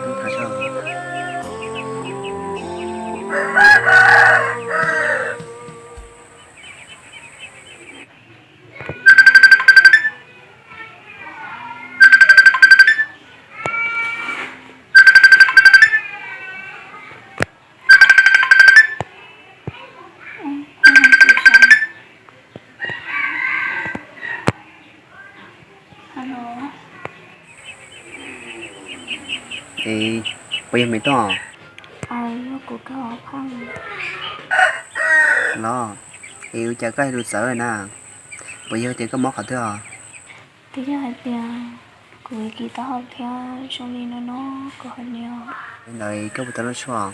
Tub tham zog. Es puas yog me tub? Los, es ua cas koj hais lus txawv na? Puas yog tias koj mob qhov twg os? Twb yog hais tias kuv kis taub hau thiab zoo li no no kuv hais li os. Yog ntawd koj puas tau noj tshuaj?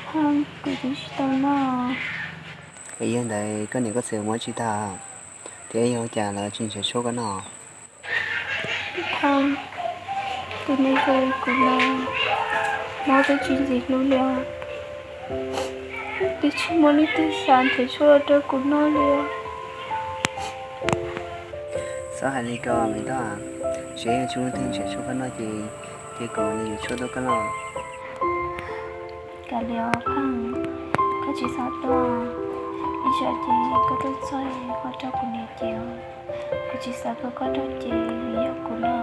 Kuv twb tsis tau noj. Es yog ntawd koj niam koj txiv mus ua dab tsi tag, thiab yog ua cas lawv tsis nrhiav tshuaj koj noj? Tus neeg zoo li kuv no, mob twb tsis ntxim hlub li os, twb tsis muaj leej twg xav nrhiav tshuaj los rau kuv noj li os. Txhob hais li ko me tub, tsis yog tsis muaj leej twg nrhiav tshuaj koj noj ces, ces kuv yuav tshuaj tuaj koj noj. Kav liam Pheej, koj tsis xav tuaj, ib tsam ces koj tuaj txog ho raug kuv niam cem, kuv tsis xav kom koj raug cem vim yog kuv na.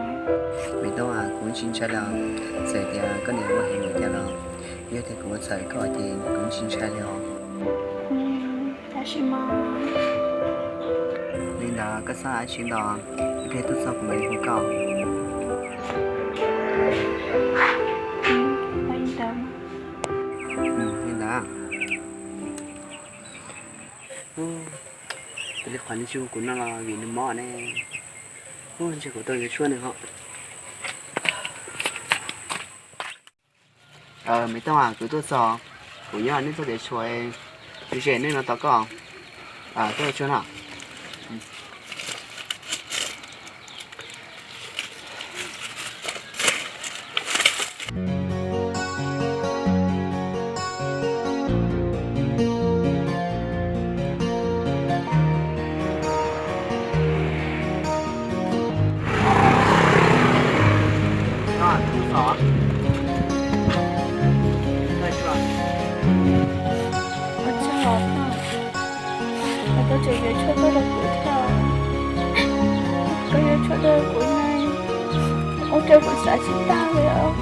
Me tub, kuv tsis ntshai li os, txawm tias koj niam ua heev li cas los, yog tias kuv ua txhaum koj ces kuv tsis ntshai li os. Tab sis mas, li ntawd koj txhob hais dab tsi ntau, ib pliag tuaj txog kuv mam li hu koj. Li ntawd, tus li qhov nws tsis hu kuv no los vim nws mob ne. Ntshe kuv tau yuav tshuaj nws ho. Me tub, kuv tuaj txog, kuv nyob nej txoj kev tshuam, ze nej no tos koj. Tuaj tshuaj no. Ua tsaug os, koj tseem yuav tshuaj tuaj rau kuv thiab. Koj yuav tshuaj tuaj rau kuv ne, ua rau kuv xav tsis tag li os.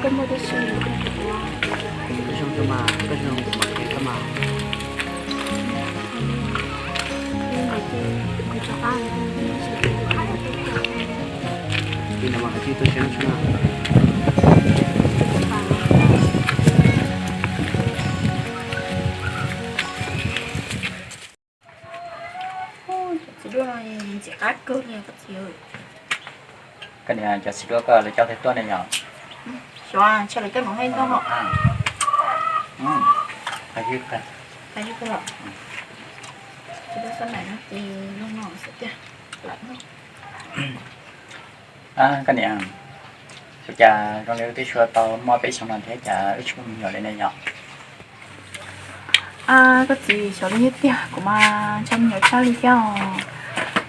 Koj muaj dab tsi? Koj zoo mas, koj zoo kuv mam qhia koj mas. Li no mas koj cia li tuaj saib no tso na. Cov txiv duaj no ntxim qab kawg li koj txiv. Koj niam, cov txiv duaj koj lawv coj thiaj tuaj ne yom? Xyov, ntshe lawv coj mus hais tau no. Tsis tau xab nais no ces zoo no xwb tiag. Koj niam, ua cas zoo li wb twb sua tau muaj peb xyoos no thiab cas wb tsis muaj me nyuam li ne yom? Koj txiv, xyov li thiab tiag, kuv mas ntshaw me nyuam tshaj li thiab os.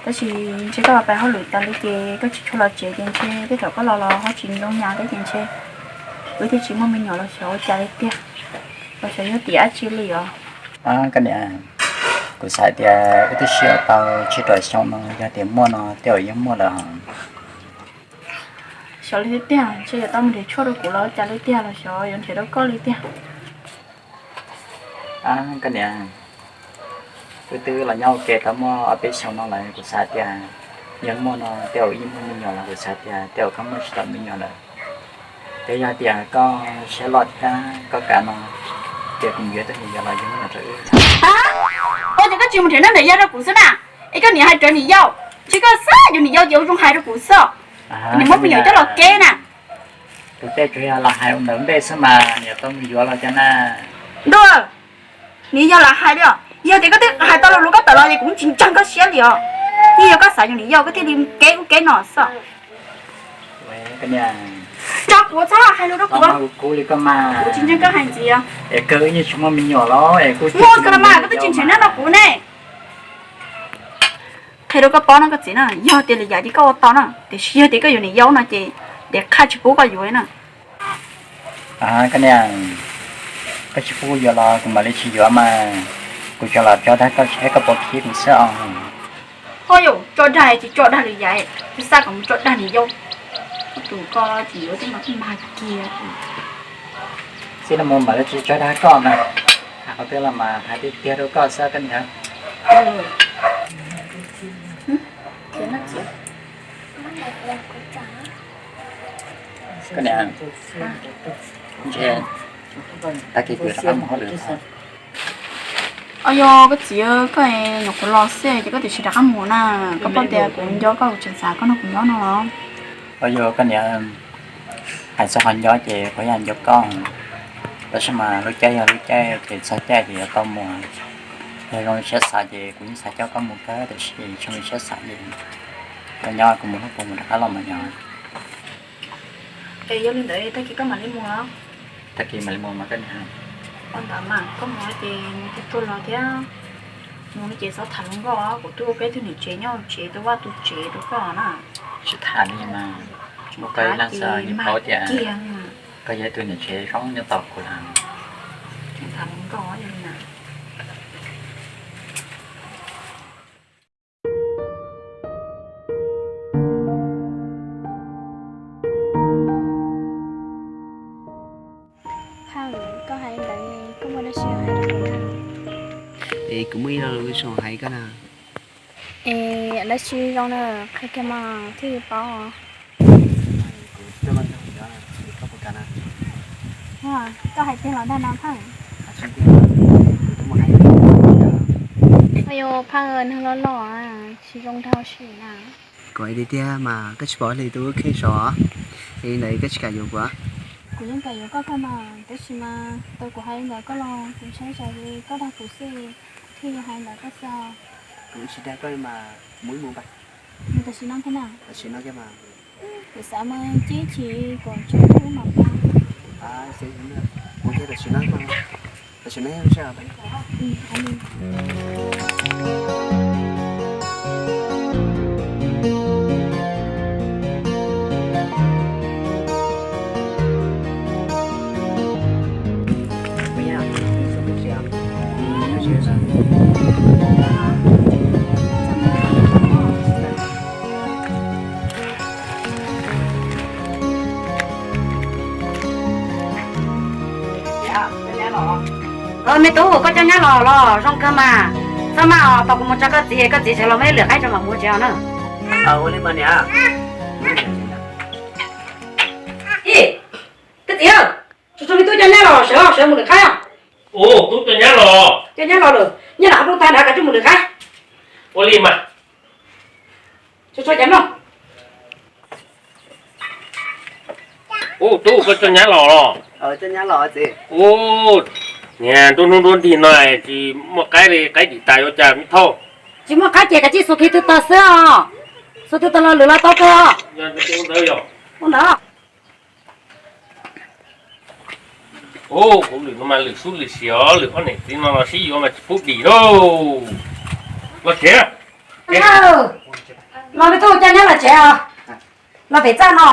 Tab sis ntshe koj los pais hauj lwm tas li ces koj tsis tshua los tsev ces ntshe tej thaum koj los los ho tsis zoo nyas thiab ces ntshe wb thiaj tsis muaj me nyuam los xyov ua cas li tiag, los xyov yog tim dab tsi li os. Koj niam, kuv xav tias wb twb sib tau tsib rau xyoo no, yog tias muaj no tej zaum yeej muaj lawm hos. Xyov li thiab tiag, ntshe yuav tau mus nrhiav tshuaj rau kuv los ua cas li tiag los xyov yuav nrhiav rau koj li tiag. Koj niam, wb twb los nyob ua ke tau muaj ob peb xyoos no lawm, kuv xav tias yog muaj no tej zaum yeej muaj me nyuam los kuv xav tias tej zaum koj muaj tsis tau me nyuam lawm. Ces yog tias koj siab loj thiab koj kam no, ces kuv yuav tau niam yau los yug me nyuam rau wb. Ua cas koj tsis mus nrhiav neeg niam yau rau kuv xwb na? Es koj niam hais rawv niam yau, ntshe koj xav yuav niam yau ces ua zoo hais rau kuv xwb. Niam muab me nyuam coj los keb na. Tus tej tsuas yog lam hais ua ntawm ntej xwb mas niam tau mus yuav los cas na. Ntuj, niam yog lam hais li os, yog tias koj twb Tos ces kuv tsis ntseeg koj siab li os. Yeej yog koj xav yuav niam yau koj thiaj li kev ub kev no xwb. Tso kuv, txhob hais lus rau kuv. Kuv tsis ntseeg koj hais ntxiv. Muaj koj los mas koj twb tsis nrhiav noj rau kuv ne. Qhia rau koj paub no koj txiv na, yog tias lwm yam ces koj ua tau na, tiam sis yog tias koj yuav niam yau no ces, ces qhia tsis pub koj yuav na. Koj niam, koj tsis pub yuav los kuv mam li tsis yuav mas, kuv tsuas los tso dag koj saib koj puas khib kuv xwb os. Ho yus tso dag tsis tso dag lwm yam, tsis xav kom mus tso dag niam yau. Tus koj tsis yuav twb mas mag kiag. Xib no mus mam li tsis tso dag koj mas, hais qhov twg los mas hais tiag tiag rau koj xwb koj niam. Koj niam, ntshe tag kis kuv rov qab mus hauj lwm. Os yog koj txiv, koj nyuam qhuav los xwb ces koj tiam sis rov qab mus na. Koj paub tias kuv nco koj, kuv tseem xav koj nrog kuv nyob no los. Os yog koj niam, hais txog qhov nco ces kuv yeej nco koj, tab sis mas lub caij yog lub caij ces txog caij ces yuav tau mus. Yog zoo li siab xav ces kuv yeej xav coj koj mus kawg, tiam sis zoo li siab xav ces koj nyob, kuv mus hnub puas mus rov qab los mas yog. Es yog li ntawd tag kis koj mam li mus los? Tag kis mam li mus mas koj niam. Ua ntawd mas koj mus ces mus tuaj tuaj los thiab, mus no ces txhob tham hluas nkauj, kuv twb ua peb tug niam tsev nyob tsev, tus vaj tus tsev rau koj na. Tsis tham li mas, muaj koj ib leeg xwb yeej paub tias koj yog ib tug niam tsev zoo nyob tos kuv lawm. Tseem tham hluas nkauj li na. Phaj, koj hais li ntawd koj muaj dab tsi hais rau kuv na? Es kuv muaj ib lo lus zoo hais koj na. Es dab tsi zoo na, qhia kiag mas thiaj li paub. Koj hais tiag los dag no Phaj? Ua yog Phaj, neeg loj loj tsis zoo dhau siab na. Kuv hais tiag tiag mas, koj tsis pom li tus kheej sav, es li ntawd koj tsis kam yuav kuv? Kuv yeej kam yuav koj kawg mas, tab sis mas tau kuv hais li ntawd koj los kuv ntshai tsam li koj dag kuv xwb thiaj li hais ntawd koj xwb. Kuv tsis dag koj li mas, mus ib mus pab. Mus tam sim no kiag na. Tam sim no kiag mas. Kuv xav mus cib chim kuv tseem hlub mas pab. Mus kiag tam sim no, tam sim no. Ov, me tub, koj coj nyab los los zoo kawg mas. Txhob maj os, tos kuv mus tso koj txiv, koj txiv sawv los muab ib lwm qaib tso mam mus tsev os na. Ua li mas niam. Ib, koj txiv, tso tso me tub coj nyab los sawv, sawv mus lwm qaib os. Ub, tub coj nyab los. Coj nyab los lawm, nyab los hauv rooj tag nrad, kav tsij mus lwm qaib. Ua li mas. Tso tso cov no. Ub, tub, koj coj nyab los los? Ub, niag nruab hnub nruab nrig no tsis muaj qaib li, qaib dim tas yuav cas me thauj. Tsis muaj qaib ces kav tsij xuas kiag tw tog xwb os. Xuas tw tog los lwm los tau kawg os. Ua ntawd. Ub, kuv lwm no mas lwm sub lwm sim os, lwm ob niam txiv no los sib yuav mas tsis pub dim lauj. Los tsev. Los me tub, coj nyab los tsev os. Los pem txaj no.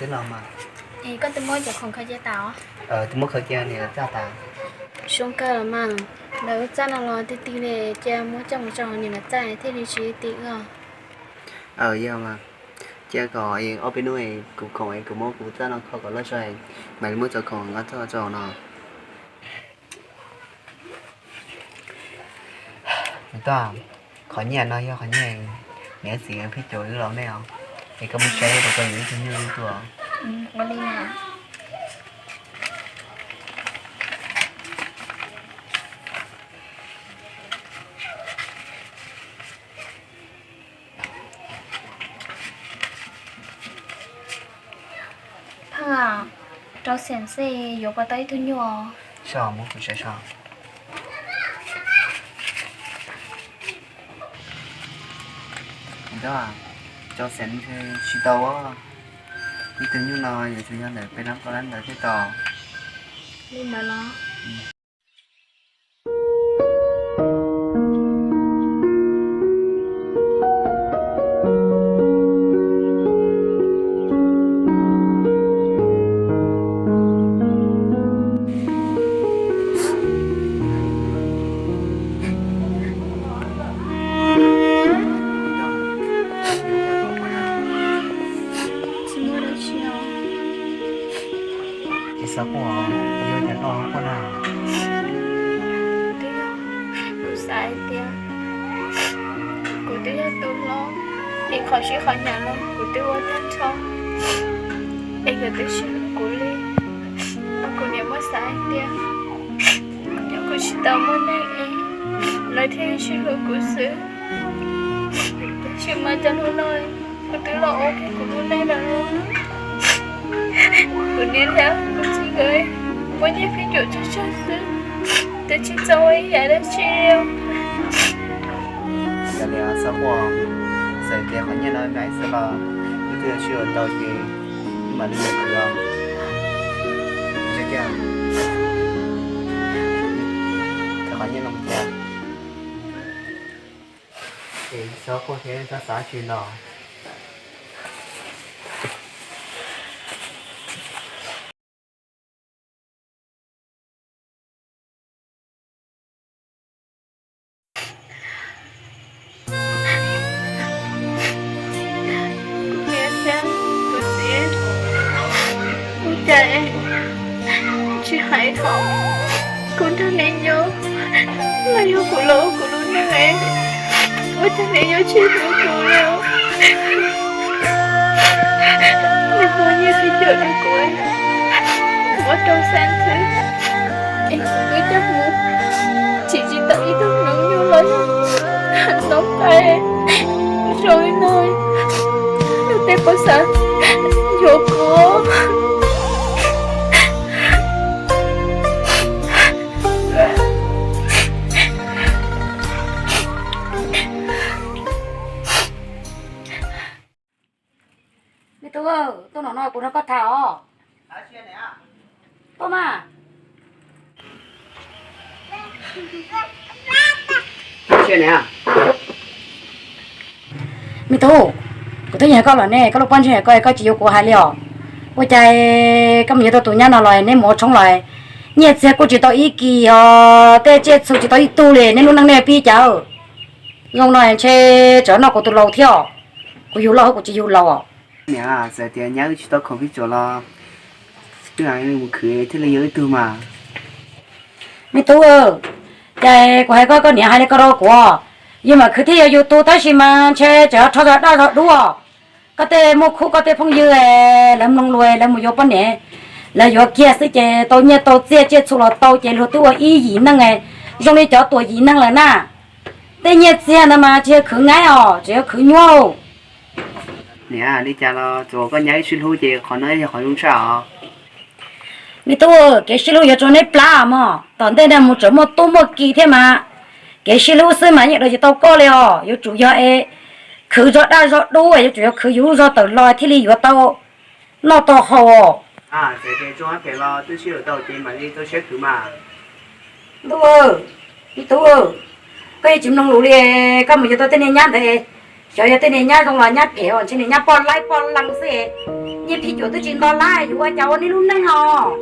Es koj twb muab cov khoom khaws cia tas os? Twb muab khaws cia, niam lawv txaj tas. Zoo kawg los mas, lawv txaj no los tiag tiag li, cia muab coj mus rau niam lawv txaj thiaj li tsis ti os. Yog mas, cia kom ob peb hnub kuv khoom kuv muab kuv txaj no kho kom loj zog, mam li muab cov khoom nqa txog rau no. Tub, qhov nyiaj no yog qhov nyiaj niam txiv phij caum wb los nej os, es koj muab saib rau koj yuav ib tug nyuj ib tug. Pheej, rau xees xwb yuav puas tau ib tug nyuj? Soj, muab kuv saib soj. Rau xees tsis tau, ib tug nyuj no yuav tsum yog ntawm peb lab plaub lab ntawd thiaj tau. Li ntawd los? Tsis muaj dab tsi os. Tsis xav quaj, yog cas koj quaj na? Kuv xav hais tias kuv twb yog tus hlob, es qhov sib qhov hnyav no kuv twb ua tag nrho, es nkawd twb tsis hlub kuv li. Kuv niam muab xav hais tias yog kuv tsis tau muaj neej es lawv thiaj sib hlub kuv xwb. Tab sis mas cov hnub no kuv twb los ua kiag kuv lub neej lawm. Kuv niam thiab kuv txiv nkawd muab nyiaj phij caum tsawg tsawg xwb, twb tsis txaus ua ib yam dab tsi li. Yog li txhob quaj, txawm tias qhov nyiaj no me ib xwb los wb twb sib yuav tau ces wb mam li mus khwv os. Qhov nyiaj no mus cas, es txhob quaj thiab txhob xav tsis los. Kuv niam thiab kuv txiv, ua cas es tsis hais thaum kuv nrog neb nyob, los yog kuv los ua kuv lub neej es ua cas neb yuav tsis hlub kuv li. Neb muab nyiaj phij caum rau kuv, muab rau xees xwb, es kuv twb coj mus tsim tsis tau ib tug hmoob nyuj los yog ntoo qaib rau li no, neb puas xav yuav kuv? Me tub, tuaj no no kuv nrog koj tham os. Tuaj mas. Me tub, kuv twb nyiam koj lawm ne, koj lub pob ntseg koj, koj tsis yuav kuv hais li os. Ua cas koj mus yuav tau tus nyab no los neb mus ua tshoob los, nyiaj txiag kuj tsis tau ib kis os, tej tsiaj txhu tsis tau ib tug li, neb lub neej nej pib cas? Zoo no ntshe tsam noj kuv tus laus thiab os. Kuv yug loj kuv tsis yug laus os. Niam, txawm tias nyab wb tsis tau khoom phij caum los wb mus khwv thiaj li yuav ib tug mas. Me tub, ces kuv hais koj, koj niam hais li ko rau kuv, yus mam khwv thiaj yuav yus tug, tab sis mas ntshe tsam rho zog daj zog dub os. Koj tej muaj khub koj tej phooj ywg lawv mloog lus lawv mus yuav poj niam, lawv yuav kiag xwb ces tau nyiaj tau txiaj tsiaj txhu los tau ces luag twb ua ib yim neej, zoo li cov tuam yim neej lawm na. Tej nyiaj txiag ntawd mas tsis yog khwv ngaib os, tsis yog khwv nyuaj. Niam, li cas los tsuas koj nyab wb sib hlub ces qhov no yog qhov zoo tshaj os. Me tub, kev sib hlub yuav rau neb plab mog, tom ntej no mus tseem muaj tub muaj ki thiab mas. Kev sib hlub xwb mas yeej dag tsis tau koj li os, yuav tsum yog es khwv zog daj zog dub, yuav tsum yog khwv yus lub zog tawm los thiaj li yuav tau noj tau haus. Txawm tias tso phem los twb sib yuav tau ces mam li tau siab khwv mas. Ntuj, me tub, koj yeej tsis mloog lus li, koj mus yuav tau tej niag nyab ntawd, Cov yog tej niag nyab zoo los nyab phem os, ntshe niag nyab poj laib poj leeg xwb. Nyiaj phij cuam twb tsis nto lab yuav ua cas ua nej lub neej os.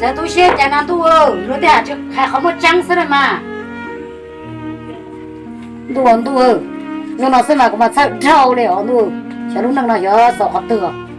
Txawm tu siab cas no ntuj, luag tej hais qhov muaj tseeb xwb na mas. Ntuj, ntuj, zoo no xwb mas kuv mas txhawj dhau li os ntuj. Xyov lub neej no xyov xaus qhov twg.